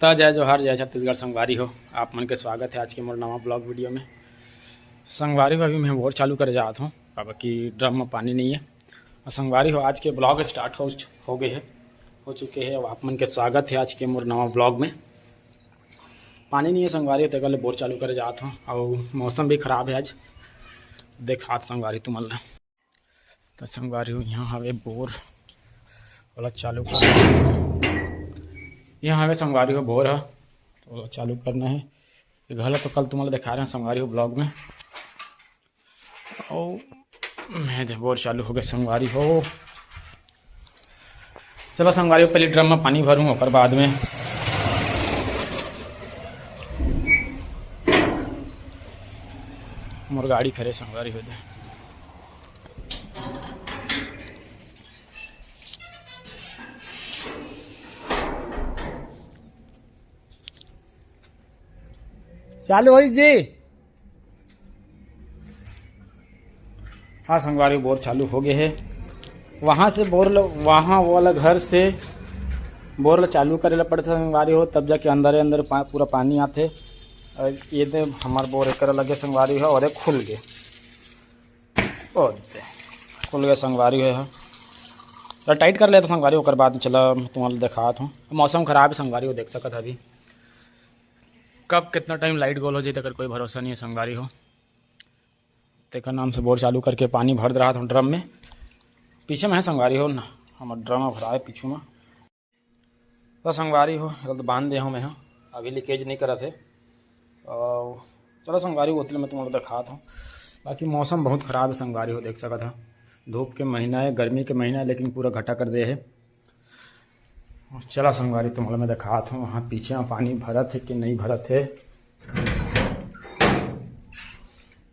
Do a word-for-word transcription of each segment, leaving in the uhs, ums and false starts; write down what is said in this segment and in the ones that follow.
त जय जोहार, जय छत्तीसगढ़ संगवारी हो। आप मन के स्वागत हे आज के मोर नवा vlog video में। संगवारी हो, अभी मैं बोर चालू करे जात हूँ, काबर कि ड्रम में पानी नहीं है। और संगवारी हो, आज के vlog start हो, हो गए है, हो चुके हैं। अब आप मन के स्वागत है आज के मोर नवा vlog में। पानी नहीं है संगवारी हो, तेकर ले बोर चालू करे जात हूँ। और मौसम भी खराब है आज, देखात संगवारी तुमन ला। त संगवारी हो, यहाँ हवे बोर, ओला चालू कर। यहाँ हवे संगवारी हो बोर ह, ओला चालू करना है। ये घला तो कल तुमन ला देखा रहे हैं संगवारी हो vlog में। और मैं दे बोर चालू हो गए संगवारी हो। चलो संगवारी हो, पहले ड्रम में पानी भरूँ, ओकर बाद में मोर गाड़ी खड़े संगवारी हो दे। चालू होई जी। हाँ संगवारी, बोर चालू हो गए है। वहाँ से बोर ल-, वहाँ वाला घर से बोर ल चालू करे ला पड़ता संगवारी हो, तब जाके अंदर अंदर पा-, पूरा पानी आथे। और ये दे हमार बोर एकर लगे संगवारी हो, और एक खुल गए। ओ दे, खुल गए संगवारी हो। थोड़ा टाइट कर लेता संगवारी, ओकर बाद चला तुम्हारा दिखात हूँ। मौसम खराब है संगवारी हो, देख सकत है अभी कब कितना टाइम लाइट गोल हो जाए, तेकर कोई भरोसा नहीं है संगवारी हो। तेकर नाम से बोर चालू करके पानी भर रहा था ड्रम में। पीछे में है संगवारी हो ना, हमार ड्रम भरा है पीछू में। तो संगवारी हो, एला तो बांध दे हूँ मैं, हाँ, अभी लीकेज नहीं करत है। और चलो संगवारी हो, ओतले मैं तुम लोग दिखात हूँ। बाकी मौसम बहुत खराब है संगवारी हो, देख सकत है, धूप के महीना है, गर्मी के महीना है, लेकिन पूरा घटा कर दे है। चला संगवारी, तुम्हारा मैं दिखात हूँ, वहाँ पीछे में पानी भरत है कि नहीं भरत है।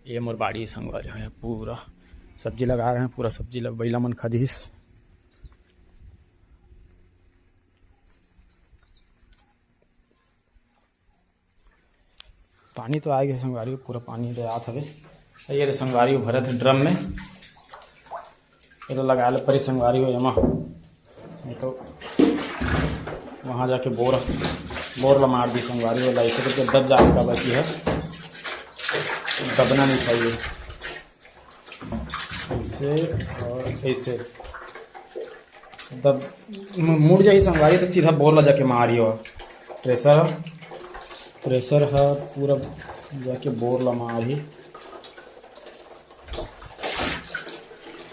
ये मोर बाड़ी संगवारी है, पूरा सब्जी लगा रहे हैं, पूरा सब्जी लग बैला मन खदिस। पानी तो आ गया संगवारी, पूरा पानी दे आत हवे। ये रे संगवारी, भरत है ड्रम में, ये तो लगा ले परी संगवारी हो एमा, नहीं तो वहाँ जाके बोर, बोर ला मार दी संगवारी हो, ऐसे करके दब जाने का बची है, दबना नहीं चाहिए। ऐसे और ऐसे। तब मु-, मुड़ जाही संगवारी, तो सीधा बोर ला जाके मारी हो। प्रेशर, प्रेशर है पूरा जाके बोर ला मारी।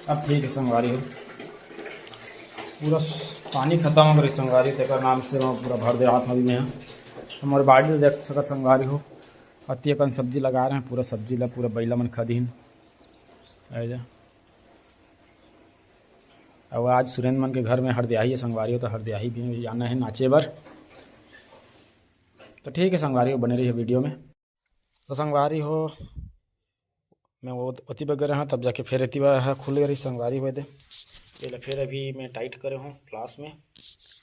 अब ठीक है संगवारी हो, पूरा पानी खत्म हो गई संगवारी, तेकर नाम से मैं पूरा भर दे हाथ में। हमारे बाड़ी देख सकत संगवारी हो, अति अकन सब्जी लगा रहे हैं, पूरा सब्जी ला पूरा बैला मन खदिन। ऐजा। अउ आज सुरेंद्र मन के घर में हरदियाही है संगवारी हो, तो हरदियाही भी जाना है नाचे बर। तो ठीक है संगवारी हो, बने रहिए वीडियो में। तो संगवारी हो, मैं वो ओती बगे रहा, तब जाके फिर एती बर खुल गए रही संगवारी हो दे। ये ले फिर अभी मैं टाइट करे हूँ फ्लास्क में,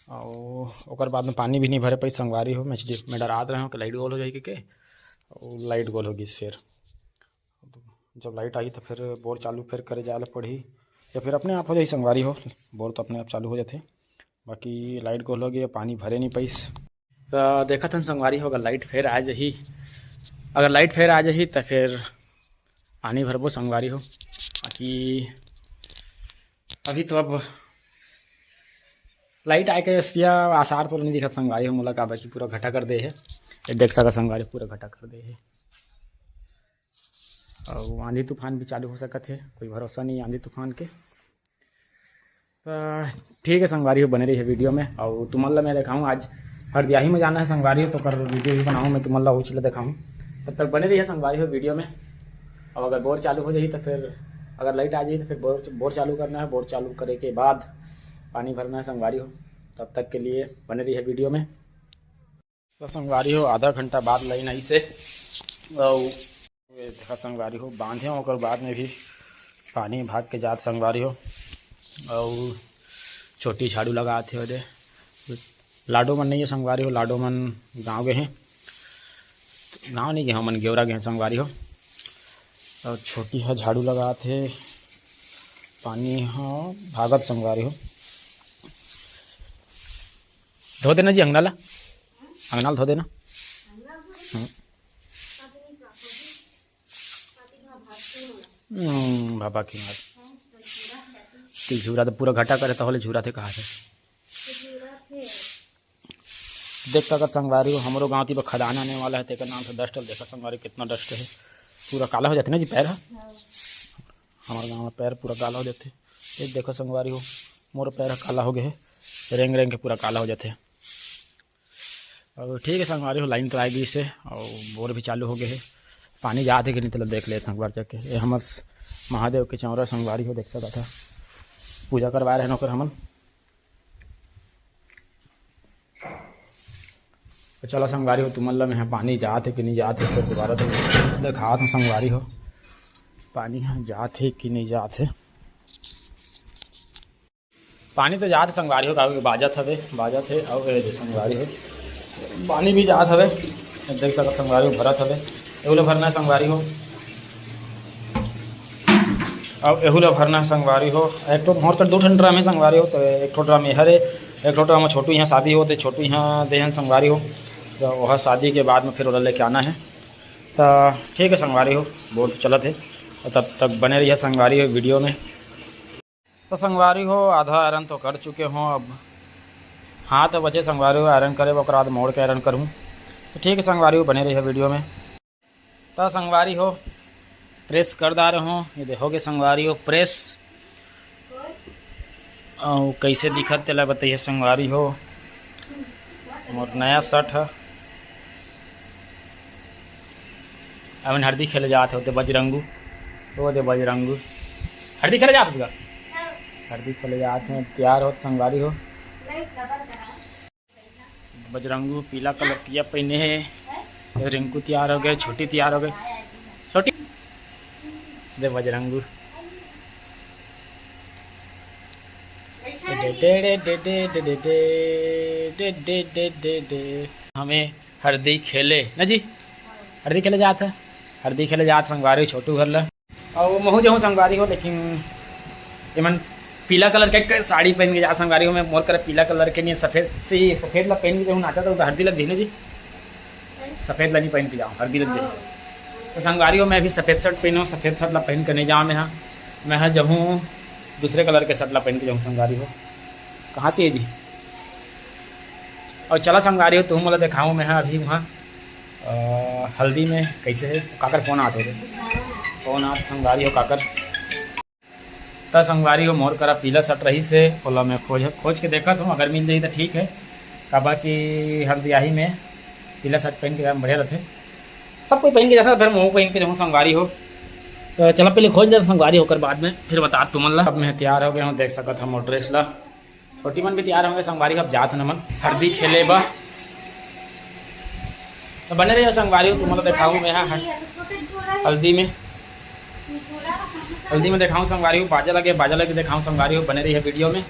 और ओकर बाद में पानी भी नहीं भरे पाई संगवारी हो। मैं, मैं डरात रहे हूँ कि लाइट गोल हो जाएगी के, और लाइट गोल होगी फिर। जब लाइट आही तो फिर बोर चालू फिर करे जाए ला पड़ही, या फिर अपने आप हो जाही संगवारी हो, बोर तो अपने आप चालू हो जाथे। बाकी लाइट गोल हो गई, पानी भरे नहीं पाइस। तो देखत हन संगवारी हो, अगर लाइट फेर आ जाही, अगर लाइट फेर आ जाही तो फिर पानी भरबो संगवारी हो। बाकी अभी तो अब लाइट आए के सिया आसार तो नहीं दिखत संगवारी हो मोला, काबर कि पूरा घटा कर दे है। ये देख सका संगवारी, पूरा घटा कर दे है। और आंधी तूफान भी चालू हो सकत है, कोई भरोसा नहीं आंधी तूफान के। तो ठीक है संगवारी हो, बने रहिए वीडियो में। और तुमन ला मैं दिखाऊँ, आज हरदियाही में जाना है संगवारी हो, तो कर वीडियो भी बनाऊँ मैं, तुमन ला वो चीज़ दिखाऊँ। तब तक बने रहिए संगवारी हो वीडियो में। अब अगर बोर चालू हो जाही तो फिर, अगर लाइट आ जाही तो फिर बोर, बोर चालू करना है, बोर चालू करे के बाद पानी भरना है संगवारी हो। तब तक के लिए बने रहिए वीडियो में। तो संगवारी हो, आधा घंटा बाद लाइन आई से, और ये देखा संगवारी हो, बांधे हो, ओकर बाद में भी पानी भाग के जात संगवारी हो। और छोटी झाड़ू लगात हे ओदे। लाडो मन नहीं है संगवारी हो, लाडो मन गाँव गए हैं, गाँव नहीं गए, हमन गेवरा गए हैं संगवारी हो। और छोटी ह झाड़ू लगात हे, पानी ह भागत संगवारी हो। धो देना जी अंगना ला। अंगना ल धो देना। हम्म। हम्म, बाबा की मार। तिलझुरा तो पूरा घटा करे, तो होले झुरा थे कहा थे। देख सकत संगवारी हो, हमरो गाँव ती बर खदान आने वाला है, तेकर नाम से dust ल देखा संगवारी, कितना dust है, पूरा काला हो जाथे ना जी पैर ह। हमारे गाँव में पैर पूरा काला हो जाथे। ये देखो संगवारी हो, मोर पैर ह काला हो गए है, रेंग रेंग के पूरा काला हो जाथे। और ठीक है संगवारी हो, लाइन तो आ गई से और बोर भी चालू हो गए है। पानी जात है कि नहीं, तेला देख लेते हैं एक बार जाके। ये हमर महादेव के चौरा संगवारी हो, देख सकत ह, पूजा करवाए रहे ओकर हमन। तो चला संगवारी हो, तुमन ला मैं पानी जात है कि नहीं जात है, फिर दोबारा तो दिखात हूँ संगवारी हो, पानी ह जात है कि नहीं जात है। पानी तो जात है संगवारी हो, काबर कि बाजत हवे, बाजत है। और ये दे संगवारी हो, पानी भी जात हवे, देख सकत संगवारी हो, भरत हवे। एहू ला भरना है संगवारी हो, अब एहू ला भरना है संगवारी हो। एक ठो मोर कर दो ठन ड्रम है संगवारी हो, तो एक ठो ड्रम एहर है, एक ठो ड्रम छोटू यहाँ शादी हो, तो छोटू यहाँ देहन संगवारी हो, तो वह शादी के बाद में फिर ओला लेके आना है। तो ठीक है संगवारी हो, बोर तो चलत है, तो तब तक बने रहिए संगवारी हो वीडियो में। तो संगवारी हो, आधा आयरन तो कर चुके हो, अब हाथ बचे संगवारी हो आयरन करे, ओकर बाद मोड़ के आयरन करूँ। तो ठीक है संगवारी हो, बने रहिए वीडियो में। त संगवारी हो, प्रेस कर डारे हो, ये देखोगे संगवारी हो, प्रेस। अउ कैसे दिखत तेला बताइए संगवारी हो। मोर नया शर्ट ह। अबन हरदी खेले जात होते बजरंगू, ओ दे बजरंगू, हरदी खेले जात होते का? हरदी खेले जात हैं, तैयार होत संगवारी हो। बजरंगू पीला कलर किया पहने है। ये रिंकू तैयार हो गए, छोटी तैयार हो गए। छोटी दे बजरंगू। हमें हरदी खेले ना जी, हरदी खेले जात है, हरदी खेले जात संगवारी छोटू घर ला। अउ महू जहूँ संगवारी हो, लेकिन एमन पीला कलर के, के साड़ी पहन के जा संगवारी हो। मैं मोर करा पीला कलर के नहीं, सफेद से ही, सफेद ला पहन के जहूँ नाचा तो हरदी लग जाही ना जी, सफेद ला नहीं पहन के जाओ, हरदी लग जाही। तो संगवारी हो, मैं अभी सफेद शर्ट पहनूँ, सफेद शर्ट ला पहन के नहीं जाऊँ मैं, हाँ, मैं हाँ जहूँ दूसरे कलर के शर्ट ला पहन के जाऊँ संगवारी हो। कहाँ तेज ही। और चला संगवारी हो, तुम बोला दिखाऊँ मैं हाँ अभी वहाँ अ, हल्दी में कैसे है, काकर फोन आत होगे। फोन आत संगवारी हो काकर। त संगवारी हो मोर करा पीला शर्ट रही से, ओला मैं खोज, खोज के देखत हूँ, अगर मिल जाही त ठीक है। काबर कि हल्दियाही में पीला शर्ट पहन के जाए में बढ़िया रहते। सब कोई पहन के जाता, फिर महू पहन के जाऊँ संगवारी हो। तो चला पहले खोज लेते संगवारी हो, ओकर बाद में फिर बता तुमन ला। अब मैं तैयार हो गया हूँ, देख सकत हम मोर ड्रेस ला। छोटी मन भी तैयार होंगे संगवारी, अब जात हन हमन हरदी खेले बा। तो बने रहिए संगवारी हो, तुमन ला देखाहूँ मैं हाँ हर-, हल्दी में, हल्दी में देखाहूँ संगवारी हो, बाजा लगे, बाजा लगे देखाहूँ संगवारी हो, बने रहिए वीडियो में।